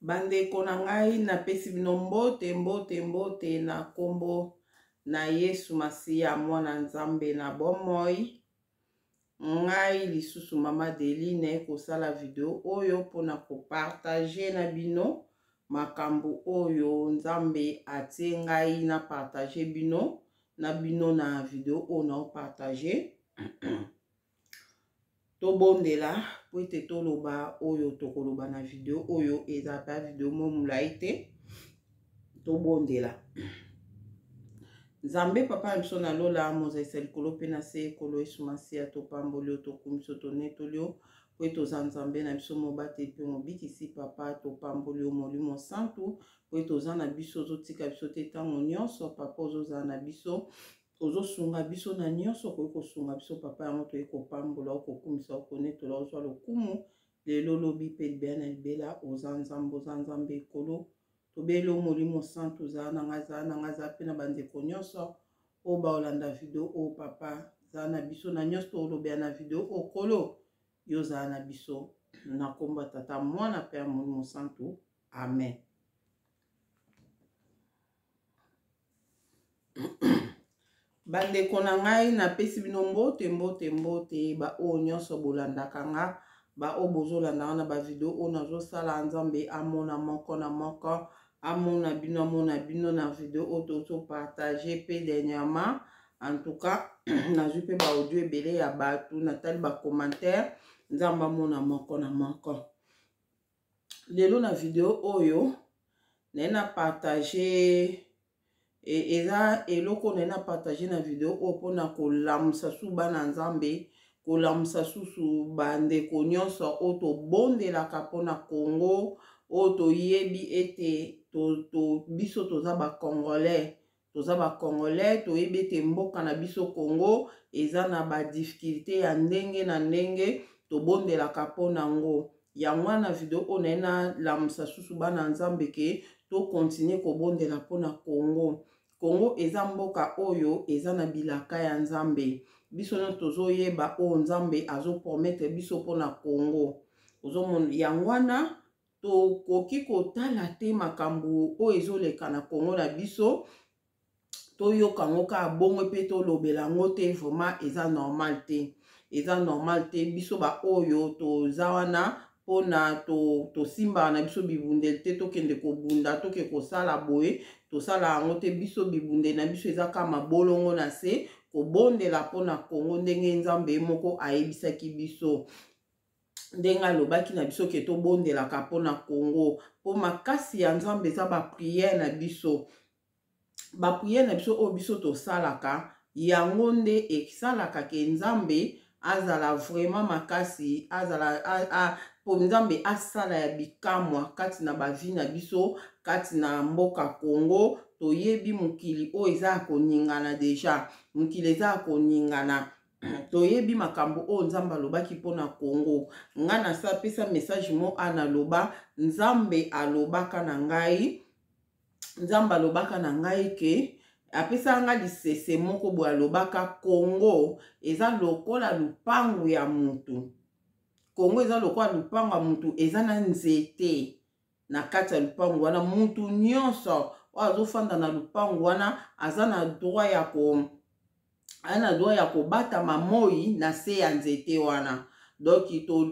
Bandeko na ngai, napesi bino mbote, mbote, mbote na nkombo na Yesu Masiya, Mwana Nzambe na bomoi. Ngai lisusu Mama Deline kosala video oyo mpona kopartage na bino makambo oyo Nzambe atie ngai na partage bino na bino na video oyo na opartage. Tobondela mpo ete toloba oyo tokoloba na video oyo. Eza mpe video mo molai te. Tobondela. Nzambe Papa na biso na lola, mozalisa likolo mpe na se, Nkolo Yesu Masiya, topamboli yo, tokumisi yo, tonetoli yo mpo ete oza Nzambe na biso, mobateli mpe mobikisi. Papa, topamboli yo, Molimo Santu, mpo ete oza na biso, ozotika biso te ntango nyonso. Papa, ozozala na biso, ozosunga biso na nyonso okoki kosunga biso. Papa, yango toyei kopambola, okokumisa, okonetola, ozwa lokumu lelo, lobi mpe libela na libela. Oza Nzambe, oza Nzambe ekolo. Tobeli yo, Molimo Santu, zala na ngai, zala na ngai, zala mpe na bandeko nyonso oyo baolanda video oyo. Papa, zala na biso na nyonso toolobela na video oyo. Kolo, yo zala na biso na nkombo ya Tata, Mwana mpe ya Molimo Santu, amen. Bandeko na ngai, napesi bino mbote, mbote, mbote, baoyo nyonso bolandaka nga, baoyo bozolanda nga na bavideo oyo nazosala. Nzambe amona moko na moko, amona bino, amona bino na video oyo tozopartage. Mpe dernièrement, en tout cas, nazwi mpe baaudio ebele ya bato, natali bacommentaire. Nzambe amona moko na moko. Lelo na video oyo naye na partage, eza eloko naye na partage na video oyo mpona kolamusa su bana Nzambe, kolamusa susu bandeko nyonso oyo tobondelaka mpona Congo, oyo toyebi ete biso toza bacongolais, toza bacongolais, toyebi ete mboka na biso Congo eza na badifficulté ya ndenge na ndenge, tobondelaka mpona yango. Yango wana video oyo naye nalamusa susu bana Nzambe ke tokontinue kobondela mpona Congo. Congo eza mboka oyo eza na bilaka ya Nzambe. Biso nyonso tozoyeba oyo Nzambe azopromettre biso mpona Congo. Ozomona, yango wana tokoki kotala te makambo oyo ezoleka na Congo na biso, toyoka yango kaka bongo mpe tolobela yango te. Vraiment, eza normal te, eza normal te. Biso baoyo toza wana mpona tosimbaka na biso bibundeli te, tokende kobunda, toke kosala boye, tosala yango te. Biso bibundeli na biso eza kaka mabolongo na se, kobondela mpona Kongo ndenge Nzambe moko ayebisaki biso, ndenge alobaki na biso ke tobondelaka mpona Kongo, mpo makasi ya Nzambe eza bapriere na biso. Bapriere na biso oyo biso tosalaka, yango nde esalaka ke Nzambe azala vraiment makasi, azala mpo Nzambe asala ya bikamwa kati na bavi na biso, kati na mboka Kongo. Toyebi mokili oyo eza ya koningana deja, mokili eza ya koningana. Toyebi makambo oyo Nzambe alobaki mpona Kongo. Ngai nasapesa message mo a naloba, Nzambe alobaka na ngai, Nzambe alobaka na ngai ke apesaka ngai lisese moko boye. Alobaka Kongo eza lokola lupangu ya mutu, Kongo eza lokola lupangu ya mutu, eza na nzete na kati ya lupangu wana. Mutu nyonso oyo azofanda na lupangu wana aza na droit ya ko aza na droit ya kobatama moi na se ya nzete wana. Donc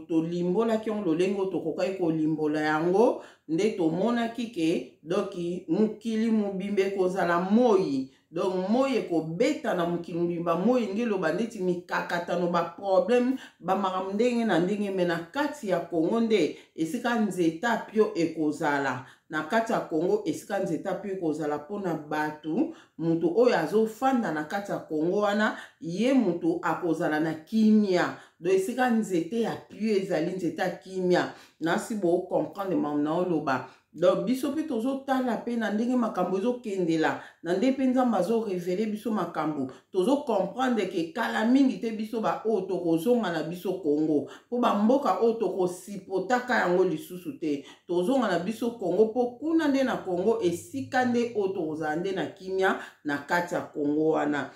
tolimbolaki yango lolenge oyo tokokaki kolimbola yango nde tomonaki ke donc mokili mobimba ekozala moi. Donc moi ekobeta na mokili mobimba, moi elingi eloba ndeti mikakatano, baproblème, bamakambo ndenge na ndenge. Me na kati ya Kongo nde esika nzeta pio ekozala. Na kati ya Kongo esika nzeta pio ekozala mpona bato, moto oyo azofanda na kati ya Kongo wana, ye moto akozala na kimia. Donc esika nzete ya pio ezali, nzete ya kimia. Nasi bocomprendre makambo na oloba. Donc biso mpe tozotala mpe na ndenge makambo ezokendela, na ndenge mpe Nzambe azorevele biso makambo, tozocomprendre ke kala mingi te biso baoyo tokozonga na biso Kongo, mpo bamboka oyo tokosipotaka yango lisusu te. Tozonga na biso Kongo, mpo kuna nde na Kongo esika nde oyo tokozala nde na kimia. Na kati ya Kongo wana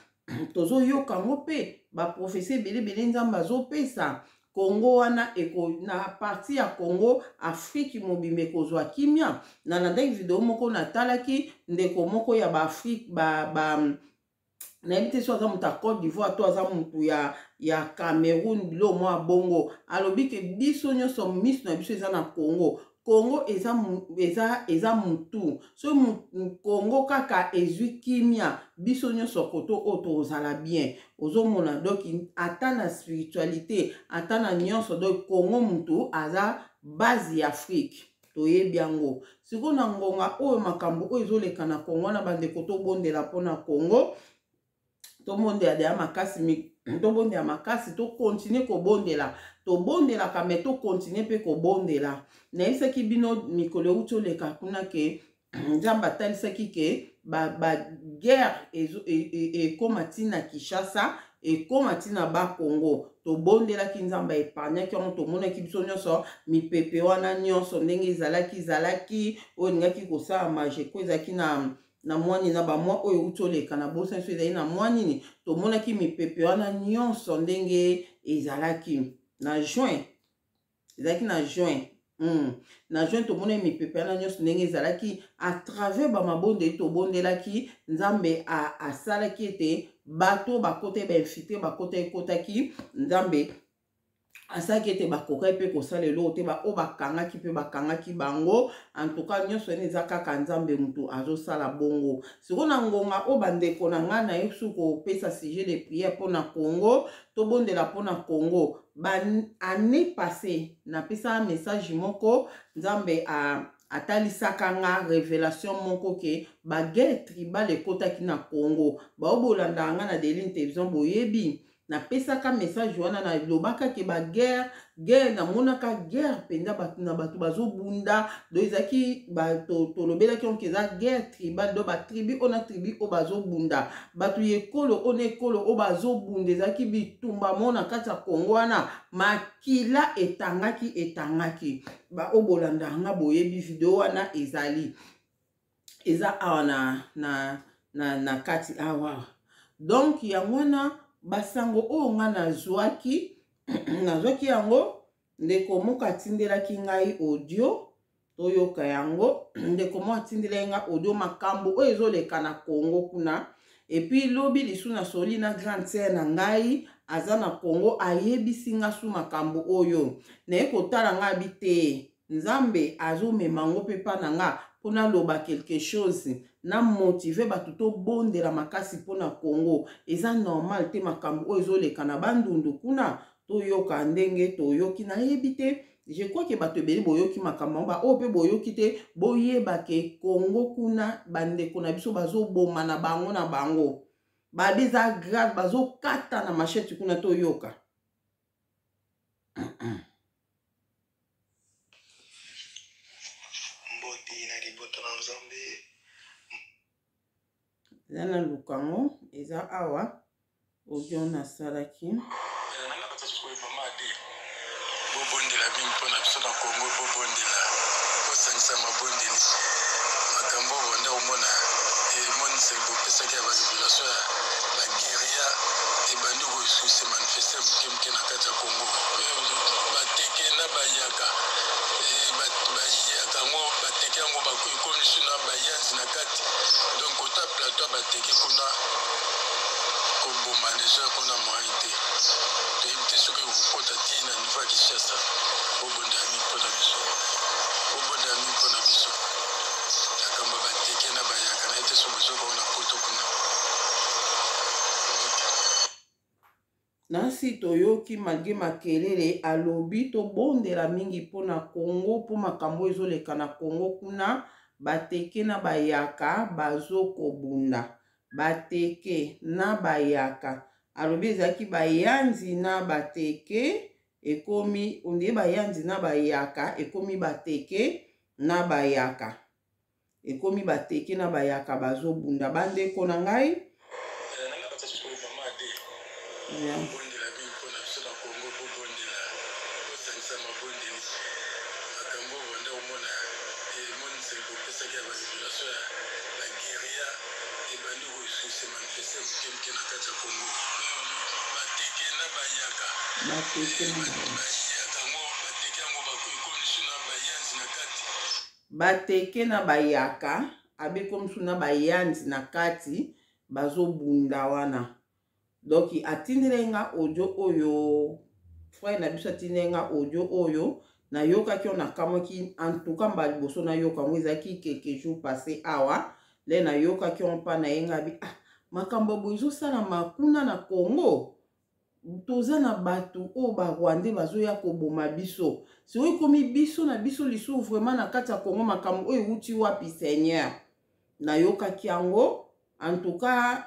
tozoyoka yango mpe baprofesi ebele ebele Nzambe azopesa. Congo wana eko na partie ya Congo, Afrique mobimba ekozwa kimia. Nalandaki video moko, natalaki ndeko moko ya ba Afrique ba nayebi te so aza moto ya Côte d'Ivoire to aza moto ya Cameroun, bilo mwa bongo. Alobi ke biso nyonso miso na biso eza na Congo. Congo eza mutu. So Congo kaka ezwi kimia, biso nyonso koto oyo tozala bien. Ozomona, donc ata na spiritualité, ata na nyonso, donc Congo mutu aza base ya Afrique, toyebi yango. Sikoyo na ngonga oyo, makambo oyo ezoleka na Congo wana, bandeko, tobondela mpona Congo. Tobondela deya makasi, tobondela makasi, tocontinuer kobondela. Tobondelaka, mais tocontinuer mpe kobondela. Nayebisaki bino mikolo euti oleka kuna ke Nzambe atalisaki ke baguerre ekóma ntina Kinshasa, ekóma ntina Bakongo. Tobondelaki, Nzambe aépargnaki yango. Tomonaki biso nyonso mipepe wana nyonso ndenge ezalaki oyo elingaki kosala majeko. Ezalaki na mwa nini, na bamwa oyo euti oleka na bosa nyonso, ezali na mwa nini. Tomonaki mipepe wana nyonso ndenge ezalaki na juin, ezalaki na juin. Na juin tomonaki mipepe wana nyonso ndenge ezalaki. À travers bamabondeli tobondelaki, Nzambe asalaki ete bato bakota, bainfiltrés bakota, ekotaki. Nzambe asalaki ete bakokaki mpe kosala eloko te. Baoyo bakangaki mpe bakangaki bango. Antuka nyonso wana eza kaka Nzambe motu azosala bongo. Sikoyo na ngonga oyo, bandeko na ngai, naye su kopesa sujet de prière mpona Congo. Tobondela mpona Congo. Baannée passée napesaka message moko, Nzambe atalisaka nga révélation moko ke baguerre tribale ekɔtaki na Congo. Bao bolandaka nga na Deline Télévision boyebi napesaka message wana. Nalobaka ke baguerre, guerre, namonaka guerre mpenza, bato na bato bazobunda. Do ezalaki, tolobelaki onke eza guerre tribale, do batribu oyo na tribu oyo bazobunda, bato ya ekolo oyo na ekolo oyo bazobunda. Ezalaki bitumba mo na kati ya Kongo wana, makila etangaki, etangaki. Baoyo bolandaka nga boyebi video wana, ezali, eza awa na kati awa. Donc yango wana basango oyo nga nazwaki yango. Ndeko moko atindelaki ngai audio, toyoka yango. Ndeko moko atindelaki ngai audio, makambo oyo ezoleka na Congo kuna. Et puis lobi lisu nasoli na grande sœur na ngai aza na Congo, ayebisi nga su makambo oyo. Naye kotala ngai abi te, Nzambe azomema yango mpe mpa na nga mpo naloba quelque chose, namotiver bato tobondela makasi mpona Congo. Eza normal te makambo oyo ezoleka na Bandundu kuna. Toyoka ndenge toyoki, nayebi te, je crois ke bato ebele boyoki makambo yango. Baoyo mpe boyoki te, boyeba ke Congo kuna bandeko na biso bazoboma na bango na bango. Babi eza grave, bazokata na machette kuna. Toyoka. Mbote na libota na Nzambe. Eza na lukango, eza awa, audio nasalaki. Bobondela mingi mpona biso na Kongo, bobondela, bosangisa mabondeli. Makambo oyo banda komona emonisaki, bopesaki ya barévélation ya baguérilla ebandi kose manifester moke moke na kati ya Kongo. Bateke na bayaka, bayaka yango, bateke yango ekomi so na bayanzi na kati. Donc kota plateau ya bateke kuna, koboma deja kuna moyen te. Toyebi te soki ekokota ti na niveau ya Kinshasa. Bobondela mingi mpona biso, bobondela mingi mpona biso. Makambo ya bateke na bayaka, na ye te so bozoka na poto kuna. Nasi toyoki malgré makelele. Alobi tobondela mingi mpona Congo, mpo makambo ezoleka na Congo kuna, bateke na bayaka bazokobunda, bateke na bayaka. Alobi ezalaki bayanzi na bateke, ekomi ondie bayanzi na bayaka, ekomi bateke na bayaka, ekomi bateke na bayaka bazobunda. Bandeko na ngai. Bobondela mingi mpona biso na Kongo, bobondela, bosangisa mabondeli. Makambo oyo banda komona emonisaki, bopesaki ya barévélation ya baguérilla ebandi kose manifester moke moke na kati ya Kongo. Bateke na bayaka. Bateke na Bayaka yango, bateke yango bakomi na bayanzi na kati. Bateke na bayaka abekomi na bayanzi na kati, bazobunda wana. Donc atindeli nga audio oyo, frère na biso atindeli nga audio oyo, nayokaki oyo, nakamwaki. En tout cas, mbala liboso nayoka yango ezalaki quelques jours passé awa. Le nayokaki yango mpa na ye nga bi: "Ah, makambo boye ezosalama kuna na Congo. Toza na bato oyo Barwandais bazoya koboma biso, sikoyo ekomi biso na biso lisusu vraiment na kati ya Congo. Makambo oyo ewuti wapi, Seigneur?" Nayokaki yango, en tout cas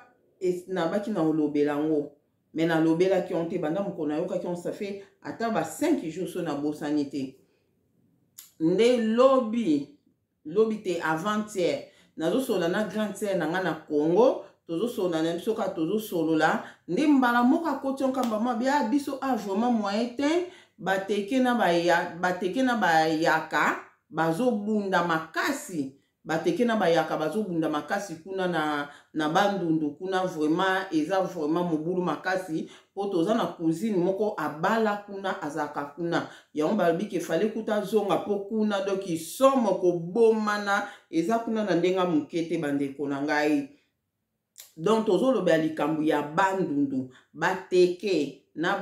nabaki na kolobela yango, mais nalobelaki yango te. Banda mokolo nayokaki yango, ça fait ata ba 5 jours so nabosani te. Nde lobi, lobi te, avant-hier, nazosolola na grande sœur na nga na Congo. Tozosolola na biso kaka, tozosolola nde mbala moko akoti nkamba mwa bia biso: "A, vraiment moyen te, bateke na bayaka bazobunda makasi, bateke na bayaka bazobunda makasi kuna na Bandundu kuna. Vraiment eza vraiment mobulu makasi, mpo toza na cousine moko abala kuna, azalaka kuna. Yango balobi ke fale kuta azonga, mpo kuna donc somo, kobomana eza kuna na ndenge moke te." Bandeko na ngai, donc tozolobela likambo ya Bandundu. Bateke na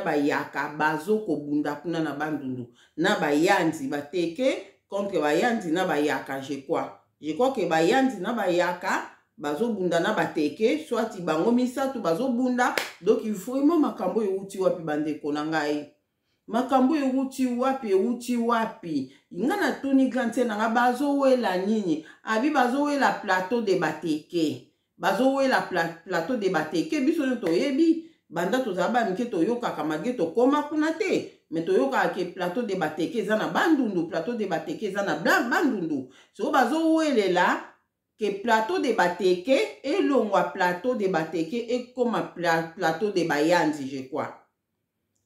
bayaka bazokobunda kuna na Bandundu na bayanzi. Bateke contre bayanzi na bayaka, je crois ke bayanzi na bayaka bazobunda na bateke, soit bango misato bazobunda. Donc vraiment makambo oyo ewuti wapi, bandeko na ngai? Makambo ewuti wapi? Ewuti wapi? Nga natuni grande sœur na nga: "Bazowela nini?" Abi bazowela plateau de Bateke, bazowela plateau de Bateke. Biso nyonso toyebi, banda tozala bamike toyokaka, malgré tokóma kuna te, mais toyokaka ke plateau de Bateke eza na Bandundu, plateau de Bateke eza na Bandundu. Soko bazowelela ke plateau de Bateke elongwa plateau de Bateke, ekóma plateau de Bayanzi, je crois,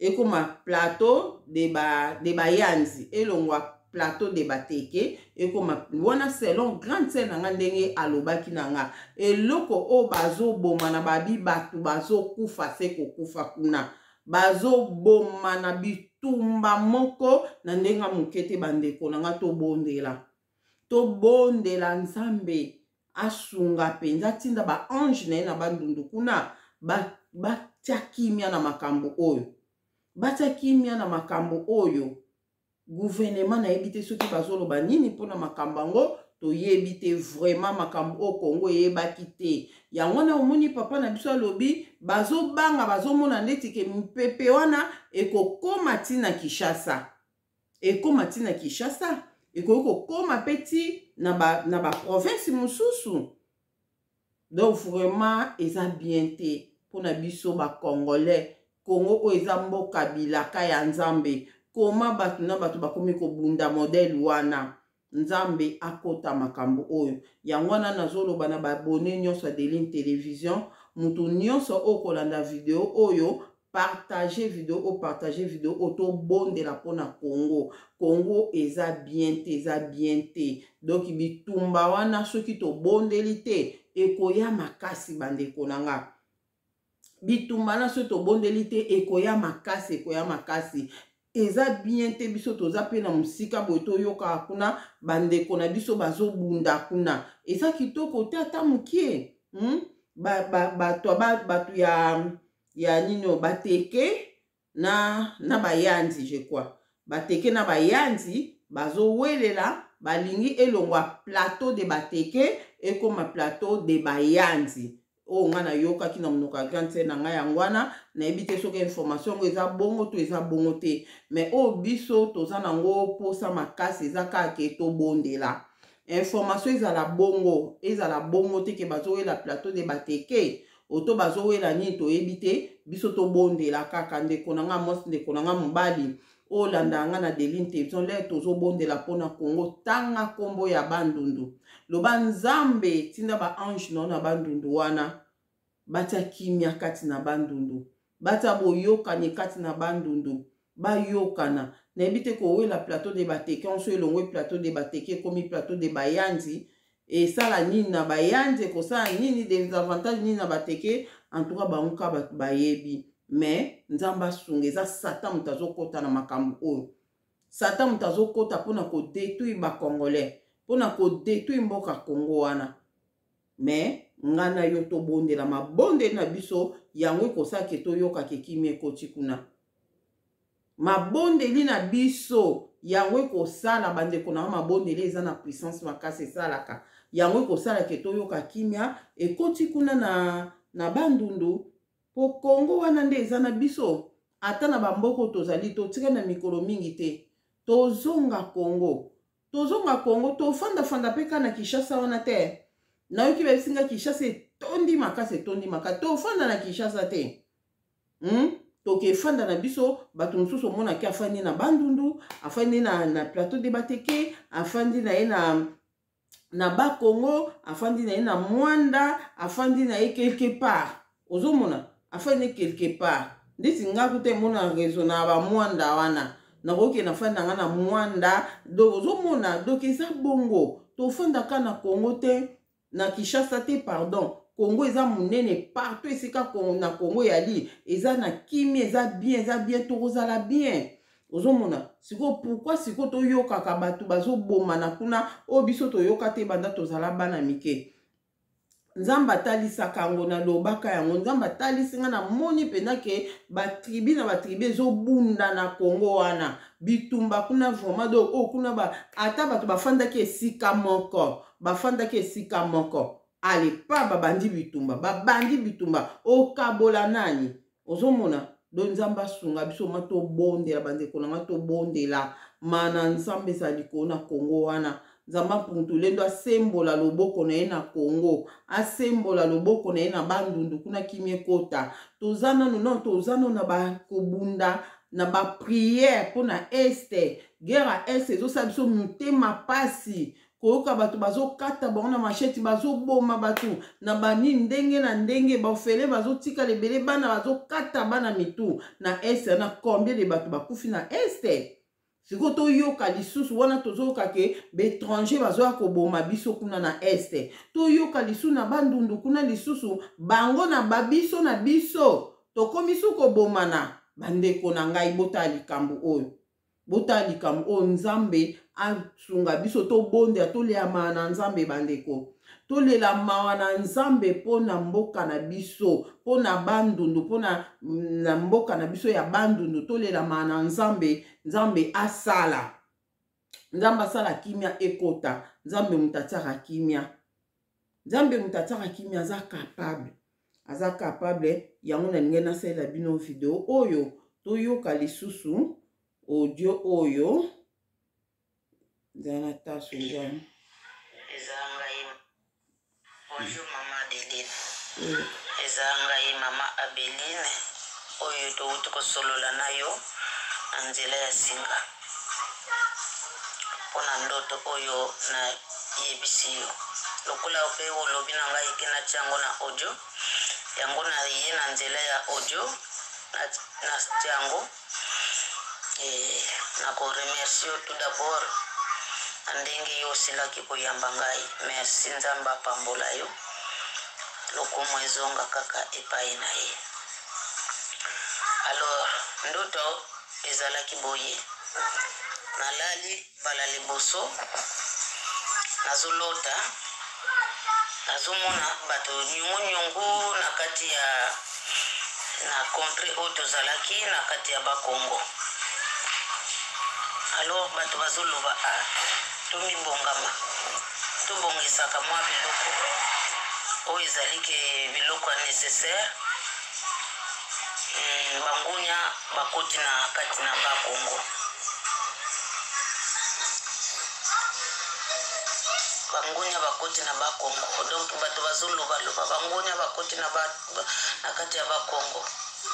ekóma plateau de Bayanzi, elongwa plateau de Bateke, ekóma wana, selon grande sœur na nga ndenge alobaki na nga. Eloko oyo bazoboma na babi, bato bazokufa se kokufa kuna, bazoboma na bitumba moko na ndenge ya moke te. Bandeko na nga, tobondela, tobondela Nzambe asunga mpenza, atinda baange na ye na Bandundu kuna, batia kimia na makambo oyo, batia kimia na makambo oyo. Gouvernement nayebi te soki bazoloba nini mpona makambo yango, toyebi te vraiment. Makambo oyo Kongo eyebaki te. Yango wana omoni papa na biso alobi bazobanga, bazomona ndeti ke mpepe wana ekokóma ntina Kinshasa, ekóma ntina Kinshasa, ekoki kokóma mpe ti na baprovince ba mosusu. Donc vraiment eza bien te mpona biso Bacongolais. Kongo oyo eza mboka bilaka ya Nzambe, koma bato na bato bakomi kobunda modèle wana. Nzambe akota makambo oyo. Yango wana nazoloba na baabonnés nyonso ya Deline Télévision, moto nyonso oyo kolanda video oyo, partage video oyo, partage video oyo, tobondela mpona Congo. Congo eza bien te, eza bien te. Donc bitumba wana, soki tobondeli te, ekoya makasi. Bandeko na nga, bitumba na soki tobondeli te, ekoya makasi, ekoya makasi. Eza bien te. Biso toza mpe na mosika boye, toyokaka kuna bandeko na biso bazobunda kuna, eza kitoko te ata mokie, Bato ba, ba, ya nini oyo, bateke na bayanzi, je crois bateke na bayanzi bazowelela, balingi elongwa plateau de Bateke, ekóma plateau de Bayanzi. Oyo ngai nayokaki na monoko ya grande sœur na ngai, yango wana. Nayebi te soki information yango eza bongo to eza bongo te, mais oyo biso toza nango mposa makasi eza kaka ke tobondela. Information ezala bongo, ezala bongo te, ke bazowela plateau de Bateke oto bazowela nini, toyebi te. Biso tobondela kaka. Ndeko na nga mwasi, ndeko na nga mobali oyo olandaka nga na Deline Télévision, lere tozobondela mpona Kongo, tanga nkombo ya Bandundu, loba: "Nzambe, tinda baange na yo na Bandundu wana, batia kimia kati na Bandundu, batia boyokani kati na Bandundu, bayokana." Nayebi te kowela plateau de Bateke onso elongwe plateau de Bateke, ekomi plateau de Bayanzi, esala nini na Bayanzi? Ekosala nini? Désavantage nini na Bateke? En tout cas, bango kaka bato bayebi. Mais Nzambe asunga, eza Satan moto azokɔta na makambo oyo. Satan moto azokɔta mpona kodétruire Bacongolais, mpona kodétruire mboka Congo wana. Mais ngai na yo tobondela, mabondeli na biso yango ekosalaka toyokaka ekimi ekoti kuna. Mabondeli na biso yango ekosala, bandeko na nga. Mabondeli eza na puissance makasi, esalaka yango, ekosalaka toyoka kimia ekoti kuna na Bandundu, po Kongo wana nde eza na biso. Ata na bamboka tozali, totikali na mikolo mingi te, tozonga Kongo, tozonga Kongo. Tofandafanda mpe kaka na Kinshasa wana te. Nayoki bayebisinga Kinshasa etondi makasi, etondi makasi. Tofanda na Kinshasa te, Tokefanda na biso. Bato mosusu omonaki afandi na Bandundu, afandi na Plateau de Bateke, afandi na ye na Bakongo, afandi na ye na Mwanda, afandi na ye quelque part. Ozomona afandi quelque part ndeti nga kuta emona raison na bamwanda wana, nakoki nafandi na nga na Mwanda. Donc ozomona, donc eza bongo. Tofandaka na Congo te, na Kinshasa te, pardon. Congo eza monene, partout esika na Congo eyali eza na kimia, eza bien, eza bien, tokozala bien. Ozomona sikoyo pourquoi sikoyo toyokaka bato bazobomana kuna, oyo biso toyoka te banda tozala bana mike. Nzambe atalisaka yango, nalobaka yango. Nzambe atalisi nga, namoni mpenza ke batribu na batribu ezobunda na Kongo wana, bitumba kuna vraiment. Donc oyo kuna ata bato bafandaki esika moko, bafandaki esika moko, alepa babandi bitumba, babandi bitumba, okabola nani? Ozomona. Donc Nzambe asunga biso. Ma tobondela, bandeko na nga, tobondela mana Nzambe eza likolo na Kongo wana. Nzambe apuntulendo asembola loboko na ye na Kongo, asembola loboko na ye na Bandundu kuna, kimia ekota. Toza nanu non, toza nanu na bakobunda na baprière mpo na Est. Guerre ya Est ezosala biso motema pasi, koyoka bato bazokata bango na machette, bazoboma bato na banini ndenge na ndenge, baofele bazotikala ebele, bana bazokata bana mitu na Est na combien de bato bakufi na Est. Sikoyo toyoka lisusu wana, tozoyoka ke baétranger bazoya koboma biso kuna na Est. Toyoka lisusu na Bandundu kuna lisusu, bango na babiso na biso tokomi su kobomana. Bandeko na ngai, botala likambo oyo, botala likambo oyo. Nzambe asunga biso, tobondela, tolela mawa na Nzambe. Bandeko, tolela mawa na Nzambe mpo na mboka na biso, mpo na Bandundu, mpo na mboka na biso ya Bandundu. Tolela mawa na Nzambe. Nzambe asala, Nzambe asala kimia ekota. Nzambe moto atiaka kimia, Nzambe moto atiaka kimia, aza capable, aza capable. Yango nalingi nasalela bino video oyo, toyoka lisusu audio oyo. Nzala na taso nzala. Eza ngai. Bonjour mama Adeline, eza ngai mama Abeline oyo touti kosolola na yo na nzela ya singa mpona ndoto oyo nayebisi yo. Lokola mpe olobi na ngai ke natia yango na audio, yango na ye na nzela ya audio natia yango. Nakoremercie yo tout d'abord na ndenge yo osilaki koyamba ngai. Merci, Nzambe apambola yo, lokumu ezonga kaka epai na ye. Alors ndoto ezalaki boye: nalali mbala liboso, nazolota, nazomona bato nyongo-nyongo na kati ya na contrée oyo tozalaki na kati ya Bakongo. Alors bato bazoloba: "A, tomibongama, tobongisaka mwa biloko oyo ezali ke biloko ya nécessaire. Bangunya bakoti na kati na Bakongo, bangunya bakoti na Bakongo." Donc bato bazolobaloba: "Bangunya bakoti na kati ya Bakongo,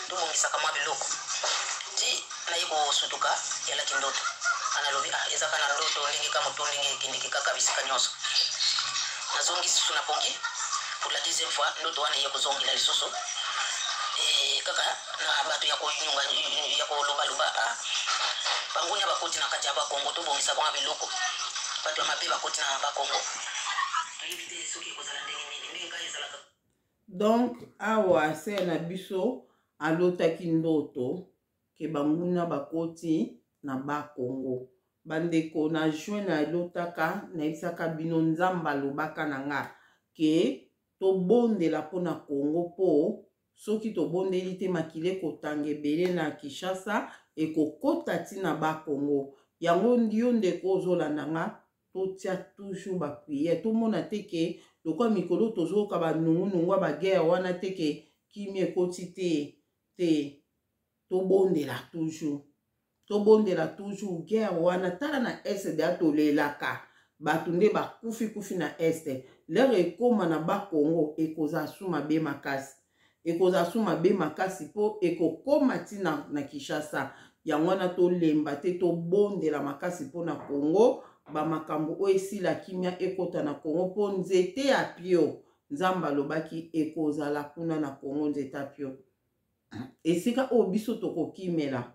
tobongisaka mwa biloko." Ti naye kosutuka, yalaki ndoto. Analobi: "Ah, ezaka na ndoto ndenge ka motu ndenge ekendeki kaka bisika nyonso." Nazongi lisusu na pongi pour la deuxième fois. Ndoto wana eye kozongela lisusu kaka na bato ya konyunga, ya kolobaloba: "Ah, bangunya bakoti na kati ya Bakongo, tobongisa bango biloko, bato ya mabe bakoti na Bakongo." Toyebi te soki ekozala ndenge nini, ndenge ngai ezalaka. Donc awa se na biso. Alotaki ndoto ke banguna bakoti na Bas-Congo. Bandeko, na juin nalotaka, nayebisaka bino Nzambe alobaka na nga ke tobondela mpo na Congo, mpo soki tobondeli te makila ekotanga ebele na Kinshasa, ekokota ti na Bas-Congo. Yango yo ndeko ozolanda nga, totia toujours ba prière, tomona te ke lokola mikolo tozoyoka banungunungu ya baguerre wana te ke kimia ekoti te te. Tobondela toujours, tobondela toujours. Guerre wana, tala na est deya tolelaka bato nde bakufi kufi na est. Lere ekóma na Bakongo ekozala su mabe makasi, ekozala su mabe makasi mpo ekokóma ntina na Kinshasa. Yango wana tolemba te, tobondela makasi mpo na Kongo, bamakambo oyo esila, kimia ekota na Kongo, mpo nzete ya pio Nzambe alobaki ekozala kuna na Kongo, nzete ya pio, esika oyo biso tokokimela.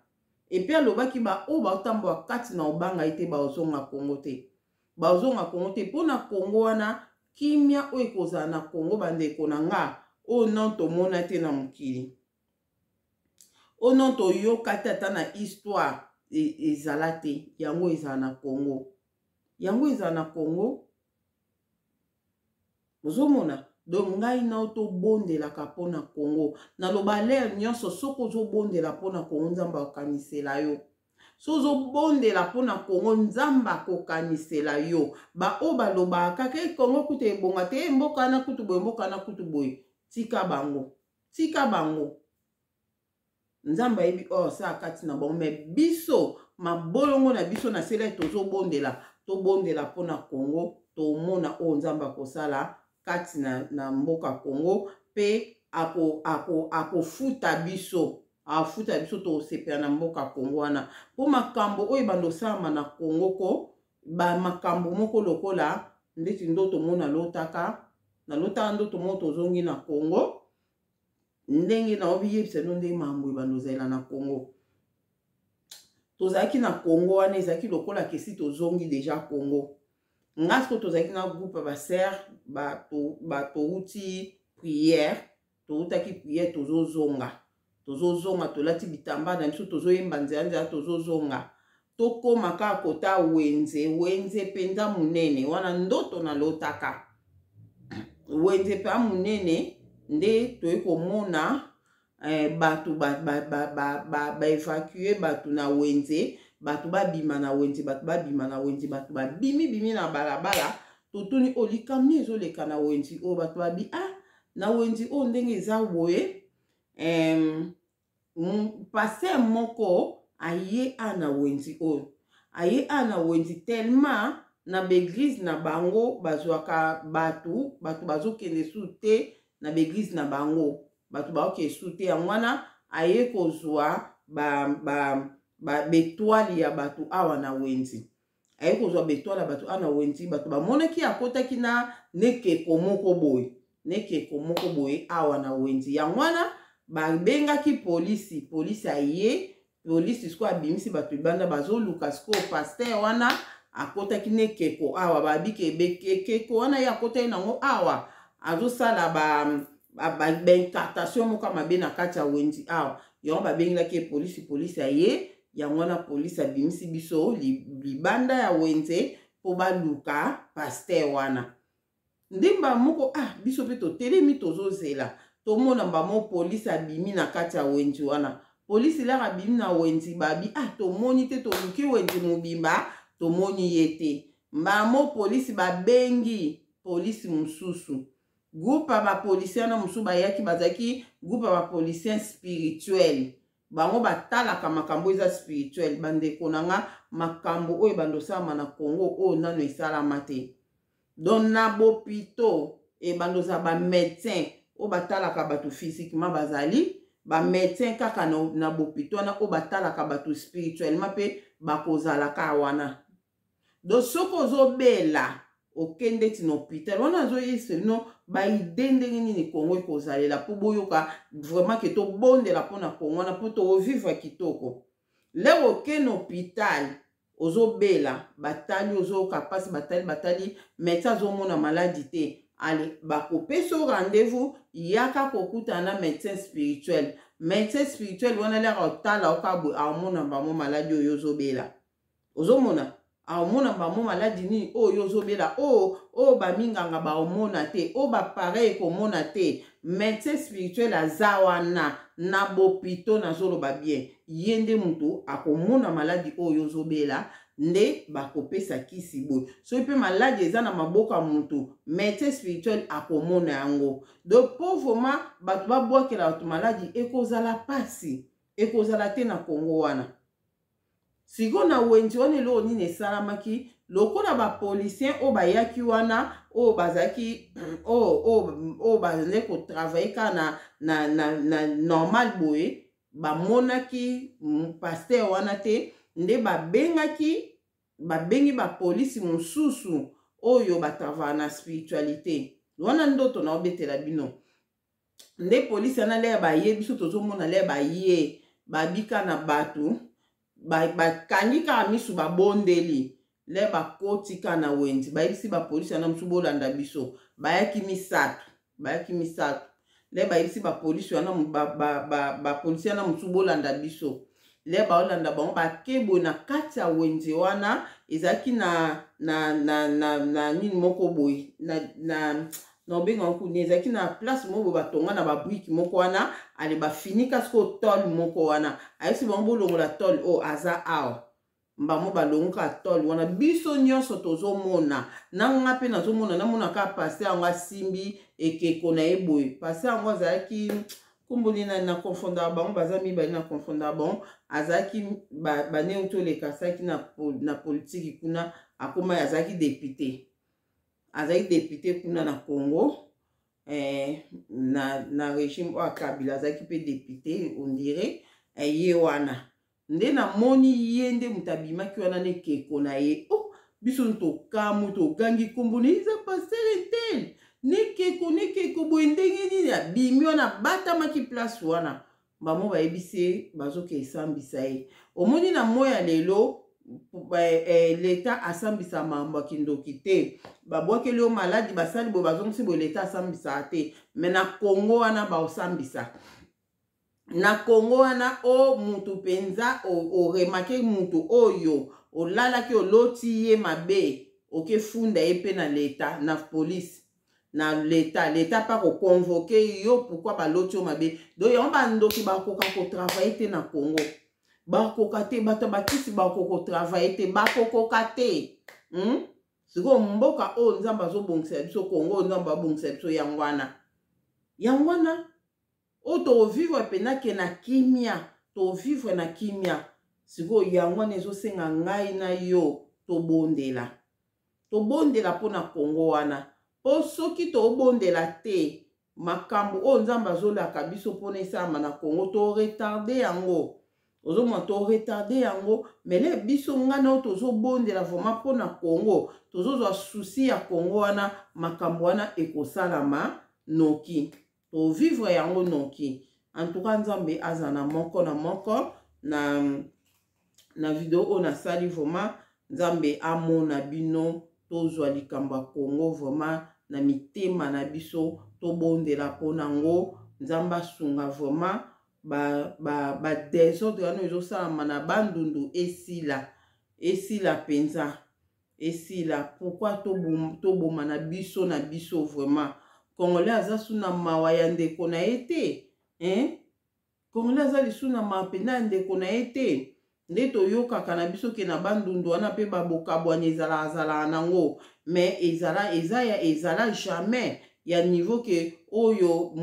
Epe alobaki baoyo baotambola kati na obanga ye te baozonga Kongo te, bazonga Kongo te. Mpo na Kongo wana, kimia oyo ekozala na Kongo, bandeko na nga, oyo non tomona te na mokili, oyo non toyoka te ata na histoire ezala te, yango ezala na Kongo, yango ezala na Kongo. Ozomona? Donc ngai nao tobondelaka mpo na Kongo. Naloba lere nyonso, soki ozobondela mpo na Kongo, Nzambe akokanisela yo. So ozobondela mpo na Kongo, Nzambe akokanisela yo. Baoyo balobaka kaka e Kongo kutu ebonga te, e mboka wana kutu boye, mboka wana kutu boye, tika bango, tika bango. Nzambe ayebi oyo asala kati na bango. Me biso mabolongo na biso na sela, tozobondela, tobondela mpo na Kongo. Tomona oyo Nzambe akosala kati na mboka Kongo, mpe akofuta ako, ako biso, afuta biso, tosepela na mboka Kongo wana. Mpo makambo oyo ebanda osalama na Kongo ko bamakambo moko lokola ndeti ndoto mo nalotaka, nalotaka ndoto moko tozongi na Kongo. Ndenge naobiyebisa bino ndenge makambo ebanda ozalela na Kongo. Tozalaki na Kongo wana, ezalaki lokola kesi tozongi deja Kongo. Nga sikoyo tozalaki na groupe ya basere, batouti prière, toutaki prière, tozozonga, tozozonga, tolati bitamba na biso, tozoyemba nzela nzela, tozozonga. Tokóma kaka kota wenze, wenze mpenza monene wana, ndoto nalotaka wenze mpe monene nde toye komona bato baévacue ba, ba, ba, bato na wenze, bato babima na wenze, bato babima na wenze, bato babimi bimi na balabala. Totuni oyo likambo nini ezoleka na wenze oyo. Bato babi ah, na wenze oyo ndenge eza boye, pasteur moko aye a na wenze oyo, aye a na wenze tellement na baeglise na bango bazwaka bato, bato bazokende su te na baeglise na bango, bato baokende su te. Yango wana aye kozwa baetoile ba, ba ya bato awa na wenze, aye kozwa baetoile ya bato awa na wenze. Bato bamonaki akotaki na nekeko moko boye, nekeko moko boye awa na wenze. Yango wana babengaki polisi, polisi aye, polisi sikoyo abimisi bato libanda, bazoluka sikoyo pasteur wana akotaki nekeko awa. Babiki ekeko wana ye akotaki nango awa, azosala baincartation moko ya mabe na kati ya wenzi awa. Yango babengelaki ye polisi, polisi aye. Yango wana polisi abimisi biso libanda ya wenze mpo baluka pasteur wana. Ndimba moko ah, biso mpe totelemi, tozozela tomona mbamo polisi abimi na kati ya wenzi wana. Polisi laka abimi na wenzi, babi ah, tomoni te, toluki wenzi mobimba, tomoni ye te. Mbamo polisi babengi polisi mosusu, groupe ya bapolicien wana mosusu bayaki, bazalaki groupe ya bapolicien spirituel. Bango batalaka makambo eza spirituel. Bandeko na nga, makambo oyo ebanda osalama na Congo oyo nano esalama te. Donc na bopito ebanda ozala bamédecin oyo batalaka bato physiquement, bazali bamédecin kaka na bopito wana oyo batalaka bato spirituellement mpe bakozalaka wana. Donc soki ozobela, okende ti na hôpital wana. Azoyebisa bino baide ndenge nini Kongo ekozalela, mpo boyoka vraiment ke tobondela mpona Kongo wana, mpo tovivre kitoko. Lero okende hôpital, ozobela, batali, ozoyoka mpasi, batali, batali, médecin azomona maladi te. Ale bakopesa yo rendez-vous, yaka kokutana na médecin spirituel. Médecin spirituel wana laka otala oka boye, aomona bango maladi oyo ozobela. Ozomona, aomona bango maladi nini oyo ozobela, oyo oyo baminganga baomona te, oyo bapareil ekomona te. Médecin spirituel aza wana na bopito, nazoloba bien, ye nde moto akomona maladi oyo ozobela, nde bakopesa kisi boye. Soki mpe maladi eza na maboko ya motu, médecin spirituel akomona yango. Donc mpo vraiment bato babwakela bato maladi ekozala mpasi, ekozala te na Kongo wana. Sikoyo na wenze wana, eloko nini esalamaki? Lokola bapolicien oyo bayaki wana, oyo bazalaki, oyo bazali kotravailler kaka na normal boye, bamonaki pasteur wana te. Nde babengaki, babengi bapolisi mosusu oyo batravailler na spiritualité wana. Ndoto na obetela bino nde polisi wana, l'heure baye, biso tozomona, l'heure baye, babika na bato, bakangi kaka misu, babondeli. L'heure bakoti kaka na wenze, bayebisi bapolisi wana mosusu: "Bolanda biso." Bayaki misato, bayaki misato. L'heure bayebisi bapolisi wana, bapolisi wana mosusu: "Bolanda biso." L'heure baolanda bango, bake boye na kati ya wenze wana, ezalaki na nini moko boye, na obenga kuna, ezalaki na place moko boye batonga na babriques moko wana. Ale, bafinika sikoyo tôle moko wana. Ayebisi bango: "Bolongola tôle oyo, aza awa." Bango balongoka tôle wana. Biso nyonso tozomona, na nga mpe nazomona, namona kaka pasteur yango asimbi ekeko na ye boye. Pasteur yango azalaki nkombo nini? Na confondaka bango, baza mibale, na confondaka bango. Azalaki bane toleka, asalaki na politiki kuna, akoma, azalaki député, azalaki député kuna na Congo, na régime oyo Kabila, azalaki mpe député, on dirait. Ye wana nde namoni, ye nde moto abimaki wana na ekeko na ye. Oh, biso tokamwi, togangi nkombo na eza pasteur un tel, nekeko nekeko boye. Ndenge nini abimi wana, abatamaki place wana? Bango bayebisi ye, bazoka esambisa ye. Omoni, na moi ya lelo, leta asambisa makambo ya kindoki te. Babwakeli yo maladi, basali boye, bazongisi boye, leta asambisaka te. Mais na Kongo wana baosambisa. Na Kongo wana, o mutu mpenza oremarquer mutu oyo olalaki, oloti ye mabe, okefunda ye mpe na leta, na polise, na leta, leta mpe akoconvoquer yo pourquoi baloti yo mabe. Donc yango bandoki bakoka kotravailler te na Congo, bakoka te. Bato bakisi bakoka kotravailler te, bakokoka te, Sikoyo mboka oyo Nzambe azobongisa biso, Kongo oyo Nzambe abongisa biso, yango wana, yango wana oyo tovivre mpena ke na kimia, tovivre na kimia. Sikoyo yango wana ezosenga ngai na yo tobondela, tobondela mpona Kongo wana, mpo soki tobondela te, makambo oyo Nzambe azolaka biso mpona esalama na Kongo, toretarder yango. Ozomona, toretarder yango. Mais l'heure biso, ngai na oyo, tozobondela vraiment mpona Kongo, tozozwa souci ya Kongo wana, makambo wana ekosalama noki, tovivre yango noki. En tout cas, Nzambe aza na moko na moko na video oyo nasali. Vraiment, Nzambe amona bino. Tozwa likambo ya Kongo vraiment na mitema na biso, tobondela mpona yango. Nzambe asunga vraiment, badésordre wana ezosalama na Bandundu esila, esila mpenza, esila. Pourquoi toboma na biso na biso? Vraiment, Congolais aza su na mawa ya ndeko na ye te, hein? Congolais aza lisu na mawa mpenza ya ndeko na ye te. Nde toyokaka na biso ke na Bandundu wana mpe babokabwani ezalaka, azalaka nango, mais ezala, eza ya, ezala jamais ya niveau ke oyo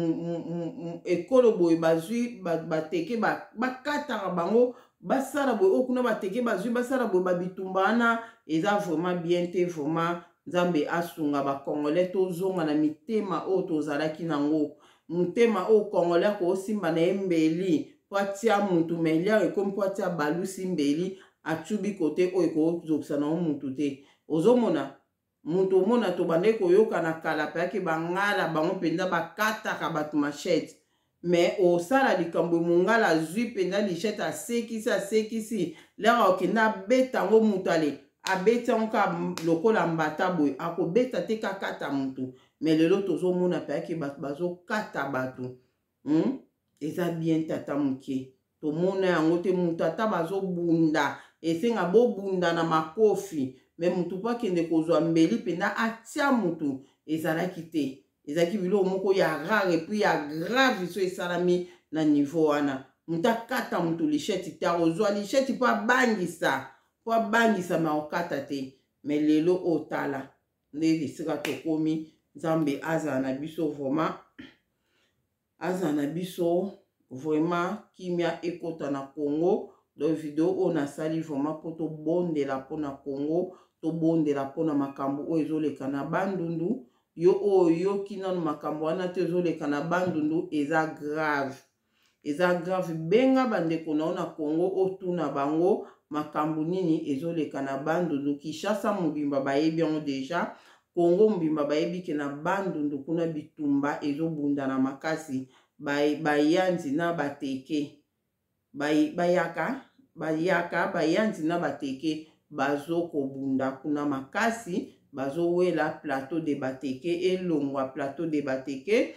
ekolo boye bazwi bateke, bakataka bango, basala boye, oyo kuna bateke bazwi, basala boye, babitumba wana eza vraiment bien te. Vraiment, Nzambe asunga bacongolais, tozonga na mitema oyo tozalaki nango, motema oyo Congolais akosimba na ye mbeli mpo atia mutu. Mais l'heure ekomi mpo atia balusi mbeli, atubi kote oyo ekozokisa nango mutu te. Ozomona moto, omona tobandaki koyoka na kala mpe bangala bango mpenza bakataka bato machette. Mais osala likambo, mongala azwi mpenza lichette, asekisi, asekisi, l'heure akende abeta yango, moto ale abeti yango kaka lokola mbata boye, akobeta te, kakata motu. Mais lelo tozomona mpe ake bato bazokata bato. Eza bien te ata moke. Tomona yango te moto ata bazobunda esenga bobunda na makofi me motu mpo akende kozwa mbeli mpenza atia motu ezalaki te. Ezalaki biloko moko ya rare epuis ya grave so esalami na niveau wana. Moto akata motu licheti te, akozwa licheti mpo abangisa, mpo abangisa me akokata te. Me lelo oyo tala nde esika tokomi. Nzambe azala na biso vraiment, azala na biso vraiment, kimia ekota na Congo. Donc video oyo nasali vraiment mpo tobondela mpona Congo, tobondela mpona makambo oyo ezoleka na Bandundu. Yo oyo oyoki nanu makambo wana te ezoleka na Bandundu, eza grave, eza grave. Benga bandeko na yo na Congo, otuna bango makambo nini ezoleka na Bandundu. Kinshasa mobimba bayebi yango deja, Congo mobimba bayebi ke na Bandundu kuna bitumba ezobundana makasi. Bayanzi na bateke bayaka bayaka bayanzi na bateke bazokobunda kuna makasi, bazowela plateau de bateke elongwa plateau de bateke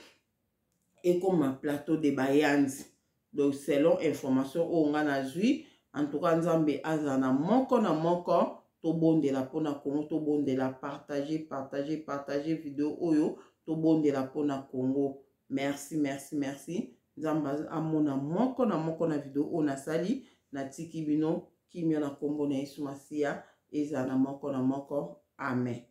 ekoma plateau de bayanzi. Donc selon information oyo nga nazwi, en tout cas Nzambe azala na moko na moko. Tobondela mpona Congo, tobondela, partage, partage, partage video oyo, tobondela mpona Congo. Merci, merci, merci. Nzambe amona moko na moko na video oyo nasali. Natiki bino kimia na nkombo na Yesu Masiya. Ezala na moko na moko. Amen.